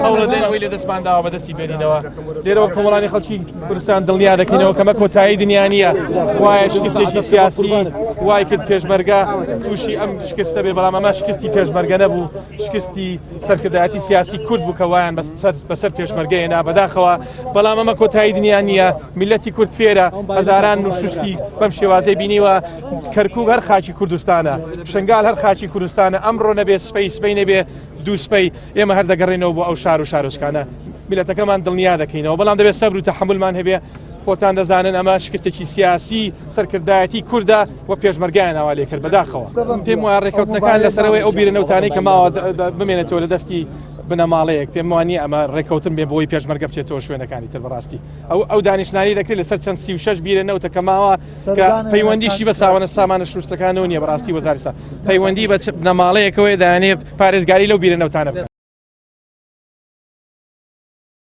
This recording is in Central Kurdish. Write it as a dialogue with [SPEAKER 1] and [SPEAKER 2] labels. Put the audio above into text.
[SPEAKER 1] هەوڵەدەین ئەوەی لە دەستمان داوە بەدەستی بێنینەوە. لێرەوە کۆمەڵانی خەڵکی کوردستان دڵنیا دەکەینەوە کەمە کۆتایی دنیا نییە وایە شکستێکی سیاسی وای کرد پێشمەرگە تووشی ئەم شکستە بێ بەڵام ئەمە شکستی پێشمەرگە نەبوو شکستی سەرکردایەتی سیاسی کورد بوو کە وایان بەسەر پێشمەرگەیە نا بەداخەوە بەڵام ئەمە کۆتایی دنیا نییە میلەتی کورد فێرە هەزاران نوشستی بەم شێوازەی بینیوە کەرکک هەر خاکی کوردستانە شنگال هەر خاکی کوردستانە ئەمڕۆ نەبێ سپەی سپەی نەبێ دوو سپەی ئێمە هەر دەگەڕێنەوە بۆ ئەو شار و شارۆچکانە میلەتەکەمان دڵنیا دەکەینەوە بەڵام دەبێت سەبر و تەحملمان هەبێ خۆتان دەزانن ئەمە شکستێکی سیاسی سەرکردایەتی کوردە و پێشمەرگایان ئاوا لێ کرد بەداخەوە پێم وایە ڕێککەوتنەکان لەسەرەوەی ئەو بیرە نەوتانەی کە ماوە بمێنێتەوە لە دەستی بنەماڵەیەک پێم وانییە ئەمە ڕێککەوتن بێ بۆی پێشمەرگە بچێتەوە شوێنەکانی تر بەڕاستی ئەو ئەو دانیشتنانی دەکرێت لەسەر چەند 36 بیرە نەوتە کە ماوە کە پەیوەندیشی بە ساوانە سامانە شوستەکانەوە نییە بەڕاستی وەزارسا پەیوەندی بە بنەماڵەیەکەوەی دایانێ پارێزگاری لەو بیرە نەوتانە بکەن.